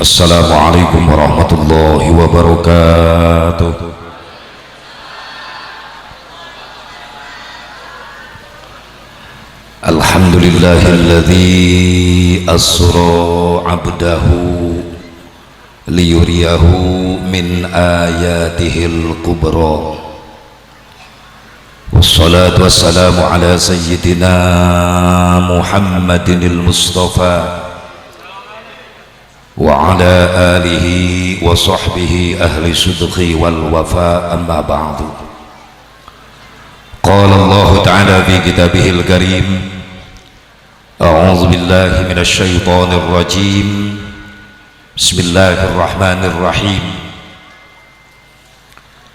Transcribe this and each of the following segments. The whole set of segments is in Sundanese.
Assalamualaikum warahmatullahi wabarakatuh. Alhamdulillahilladzi asra 'abdahu liyuriyahu min ayatihil kubra. Wassalatu wassalamu ala sayyidina Muhammadinil Mustafa wa ala alihi wa sahbihi ahli sidqi wal wafa, amma ba'du. Qala Allah ta'ala fi kitabihil karim, a'udzu billahi minasy syaithanir rajim, bismillahirrahmanirrahim.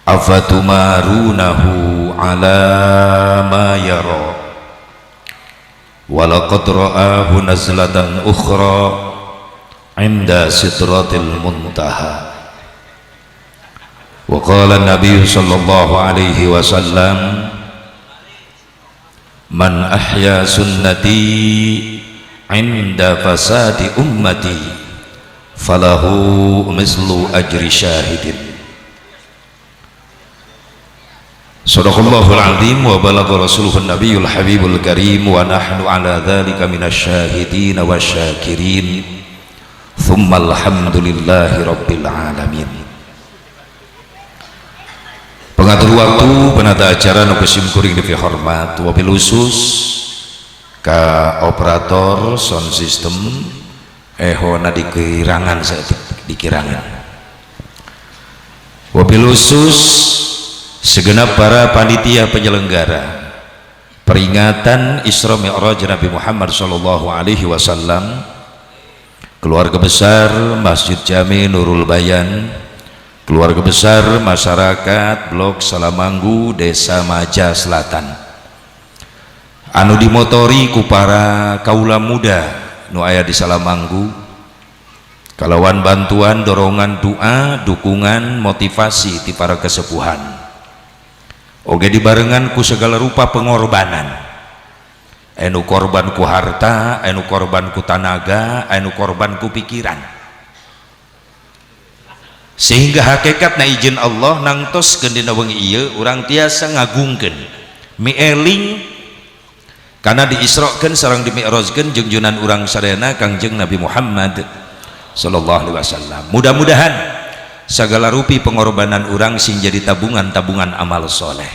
Afatumarunahu ala ma yara wa laqad ra'ahu nazlatan ukhra inda sidratil muntaha. Wa qala an-nabiy sallallahu alaihi wasallam, man ahya sunnati inda fasadi ummati falahu mislu ajri syahidin. Sadaqallahul azim wa balagha rasuluhun nabiyul habibul karim wa nahnu ala dhalika minasyahidin wasyakirin. Thumma alhamdulillahi rabbil alamin. Pengatur waktu, penata acara nu kuring dipihormat, wabil khusus ka operator sound system ehona dikirangan, saya dikirangan, wabil khusus segenap para panitia penyelenggara peringatan Isra Mi'raj Nabi Muhammad sallallahu alaihi wasallam, keluarga besar Masjid Jami Nurul Bayan, keluarga besar masyarakat Blok Salamanggu, Desa Maja Selatan, anu dimotori ku para kaula muda nu aya di Salamanggu, kalawan bantuan dorongan doa, dukungan, motivasi ti para kesepuhan, oge dibarengan ku segala rupa pengorbanan, anu korban ku harta, anu korban ku tanaga, anu korban ku pikiran, sehingga hakikat na izin Allah nangtoskeun dina wengi ieu urang tiasa ngagungkeun mieling karena diisrokeun sareng dimi'rajkeun jungjunan urang sadayana Kangjeng Nabi Muhammad sallallahu alaihi wasallam. Mudah-mudahan segala rupi pengorbanan urang sing jadi tabungan-tabungan amal soleh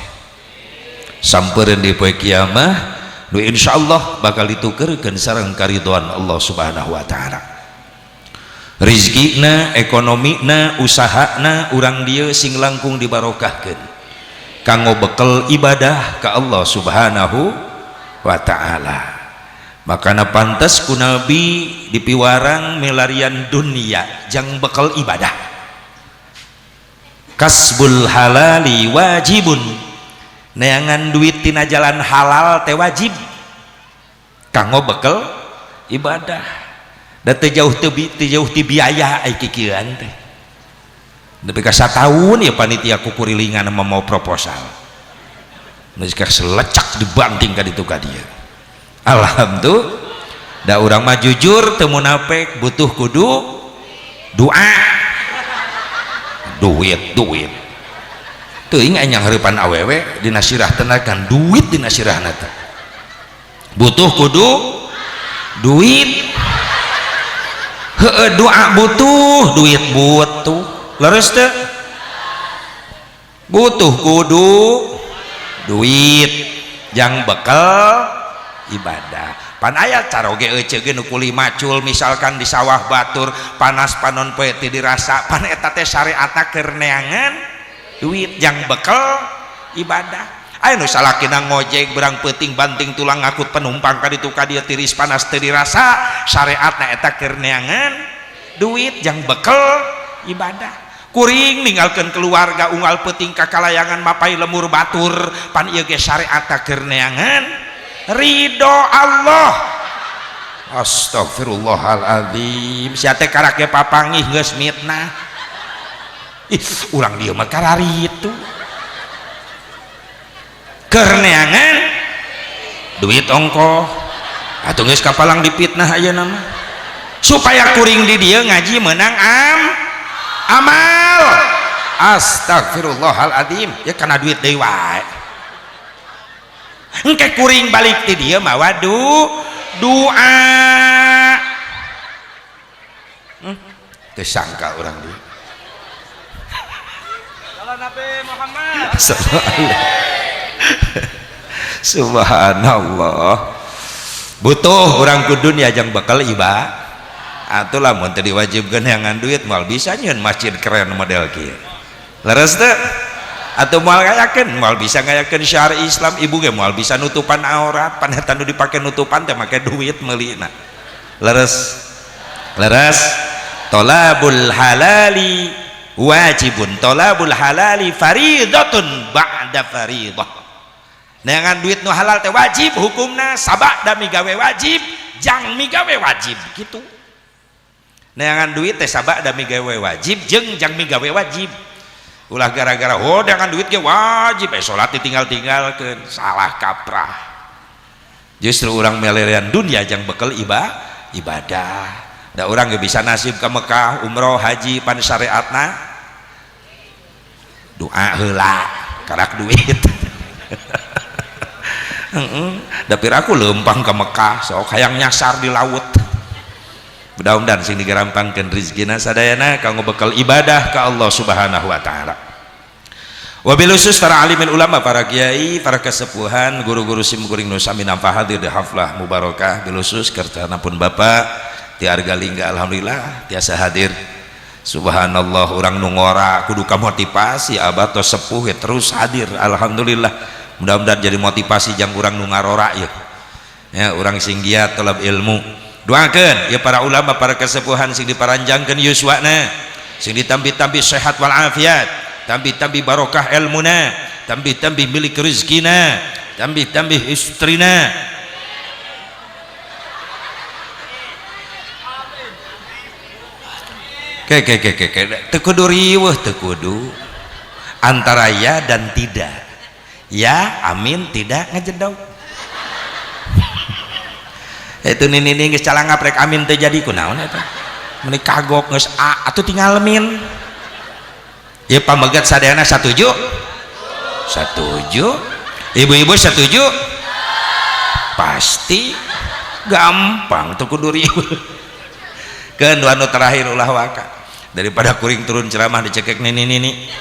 sampereun di poe kiamah nu insyaallah bakal ditukerkeun sareng karidhoan Allah Subhanahu wa taala. Rizkina, ekonomina, usahana urang dieu sing langkung dibarokahkeun kanggo bekel ibadah ka Allah Subhanahu wa taala. Makana pantes ku Nabi dipiwarang milarian dunia jang bekal ibadah. Kasbul halali wajibun, neangan duit tina jalan halal teh wajib kanggo bekel ibadah. Da teu jauh teu jauh ti biaya ai kikieuan teh. Nepi ka sataun ya panitia kukurilingan mau proposal. Geus selecak dibanting ka ditu ka dieu. Alhamdulillah, da urang mah jujur teu munafik, butuh kudu doa. Duit duit teuing aya hareupan awewe dina sirah tenagan duit dina sirahna teh. Butuh kudu duit, heueuh doa butuh duit butuh, leres teu? Butuh kudu duit jang bekal ibadah. Pan aya caroge euceu ge nu kuli macul misalkan di sawah batur panas panon poe teu dirasa, pan eta teh syariatna keur neangan duit jang bekal ibadah. Aya nu salakina ngojek berang peuting banting tulang ngakut penumpang ka ditu ka dieu tiris panas teu dirasa, syariatna eta keur neangan duit jang bekal ibadah. Kuring ninggalkeun keluarga unggal peuting ka kalayangan mapai lemur batur, pan ieu ge syariatna keur neangan ridho Allah. Astagfirullahaladzim, sia teh karak ge papangih geus mitnah. Ih, urang dieu mah kararitu keur neangan duit ongkoh atuh geus kapalang dipitnah ayeuna mah. Supaya kuring di dieu ngaji menang amal. Astagfirullahaladzim, ya karena duit deui wae. Engke kuring balik di dieu mawa doa. Teu sangka urang dieu. Nabi Muhammad. Subhanallah. Butuh orang ku dunia jang bekal iba. Atuh lamun teu diwajibkeun neangan duit moal bisa nyieun masjid keren model kieu. Leres teu? Atuh moal ngayakeun, moal bisa ngayakeun syiar Islam, ibu ge moal bisa nutupan aurat, pan eta nu dipake nutupan teh make duit meulina. Leres. Leres. Thalabul halali wajibun, thalabul halali faridatun ba'da faridah. Neangan duit nu halal teh wajib hukumna, sabada migawe wajib, jang migawe wajib gitu. Neangan duit teh sabada migawe wajib jeung jang migawe wajib. Ulah gara-gara oh neangan duit ge wajib, salat ditinggal-tinggalkeun, salah kaprah. Justru urang melelean dunia jang bekel ibadah. Da urang ge bisa nasib ke Mekah, umroh, haji, pan syariatna doa heula karak duit. Da piraku leumpang ke Mekah sok hayang nyasar di laut. Mudah-mudahan sing digarampangkeun rizkina sadayana kanggo bekal ibadah ka Allah Subhanahu wa taala. Wabil khusus para alimin ulama, para kiai, para kesepuhan, guru-guru simkuring nu sami nampa hadir di haflah mubarakah, bil khusus kertana pun bapak ti Argalingga, alhamdulillah tiasa hadir. Subhanallah, urang nu ngora kudu kamotivasi abah tos sepuh ya terus hadir, alhamdulillah. Mudah-mudahan jadi motivasi jang urang nu ngarora ya. Ya urang sing giat tolab ilmu. Doakeun ya para ulama, para kesepuhan sing diparanjangkeun yuswana, sing ditambi-tambi sehat walafiat, tambi-tambi barokah ilmuna, tambi-tambi milik rezekina, tambi-tambi istrina. Ke teu kudu riweuh, teu kudu antara ya dan tidak. Ya amin, tidak ngajedog. Itu nini geus calangap rek amin teu jadi kunaon eta. Meuni kagok geus a atuh tinggal min. Ieu pamegat sadayana satuju? Satuju. Ibu-ibu setuju? Pasti gampang teu kudu riweuh. Keun anu terakhir ulah waka. Daripada kuring turun ceramah dicekek nini-nini.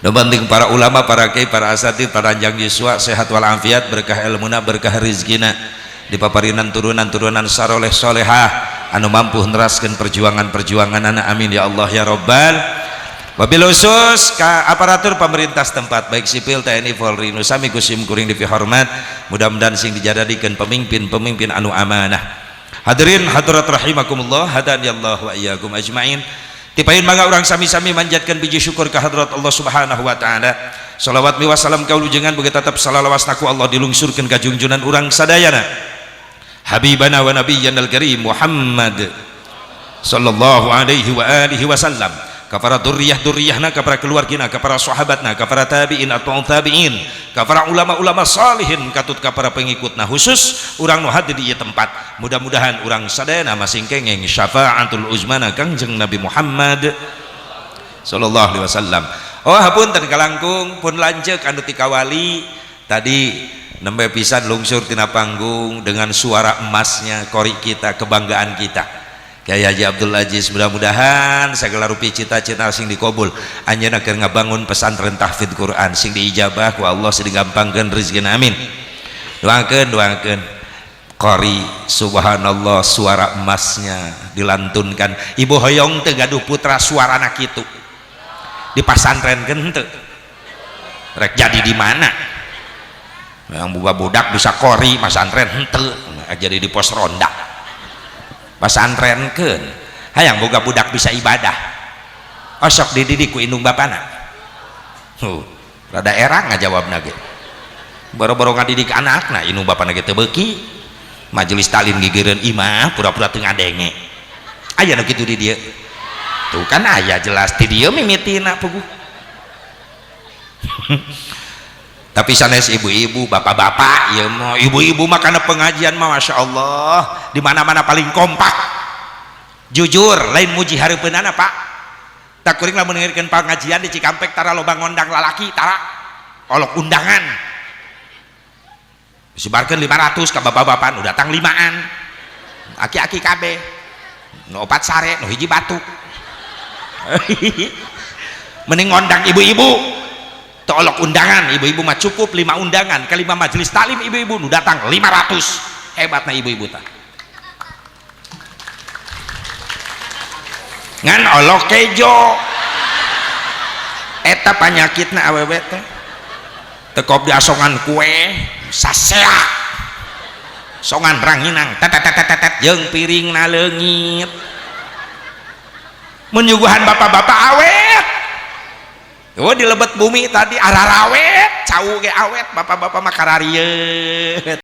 Nu penting para ulama, para kiai, para asatid, para anjang yuswa sehat walafiat, berkah ilmuna, berkah rezekina, dipaparinan turunan-turunan saroleh solehah anu mampu neraskeun perjuangan-perjuangan anak, amin ya Allah ya Rabbal. Wabil khusus ka aparatur pemerintah setempat baik sipil, TNI, Polri, nu sami kusim kuring dipihormat, mudah-mudahan sing dijadadikeun pemimpin-pemimpin anu amanah. Hadirin hadirat rahimakumullah, hadaniyallahu wa iyyakum ajmain. Tipain mangga urang sami-sami manjatkan biji syukur ka hadrat Allah Subhanahu wa taala. Salawat mi wasalam kaulujengan boga tetep salalawasna ku Allah dilungsurkeun ka junjunan urang sadayana. Habibana wa nabiyyana al-karim Muhammad sallallahu alaihi wa alihi wasallam, ka para durriyah-durriyahna, ka para keluargina, ka para sahabatna, ka para tabi'in atau tabi'in, ka para ulama-ulama salihin, katut ka para pengikutna, khusus urang nu hadir di ieu tempat. Mudah-mudahan urang sadayana masing kenging syafaatul uzmana Kangjeng Nabi Muhammad sallallahu alaihi wasallam. Oh hapunten kalangkung pun lanceuk anu ti kawali tadi nembe pisan lungsur tina panggung dengan suara emasnya qori kita, kebanggaan kita Kiai Haji Abdul Aziz. Mudah-mudahan segala rupi cita-cita sing dikabul, anjeunna keur ngabangun pesantren tahfidz Quran sing diijabah ku Allah, sing digampangkeun rezekina, amin. Doakeun, doakeun qori, subhanallah suara emasnya dilantunkan. Ibu hoyong teu gaduh putra suarana kitu dipasantrenkeun henteu, rek jadi di mana? Yang buka budak bisa qori masantren henteu, jadi di pos ronda pasantrenkeun. Hayang boga budak bisa ibadah, osok dididik ku indung bapana. Rada erang ngajawabna ge, boro-boro ngadidik anakna indung bapana ge teu beuki. Majelis taklim gigireun imah pura-pura teu ngadenge. Aya nu kitu di dieu tuh kan, aya jelas di dieu mimitina puguh. Tapi sanes ibu-ibu, bapak-bapak, ya mau ibu-ibu mah kana pengajian mah masya Allah di mana-mana paling kompak. Jujur lain muji hareupeunana, Pak. Tak kuring lamun dengarkeun pengajian di Cikampek tara loba ngondang lalaki, tara olok undangan. Disebarkeun 500 ka bapak-bapak, nu datang 5an. Aki-aki kabeh. Nu opat sare, nu hiji batuk. Mending ngondang ibu-ibu. Tolok undangan, ibu-ibu mah cukup 5 undangan, ke 5 majelis taklim ibu-ibu nu datang 500. Hebatna ibu-ibu tah. Ngan olok kejo. Eta panyakitna awewe teh. Tekop diasongan kue saseak. Songan ranginang tetetetetet jeung piringna leungit. Mun nyuguhan bapak-bapak awet. Oh di lebet bumi tadi ararawet, cau ge awet, bapak-bapak mah kararieut.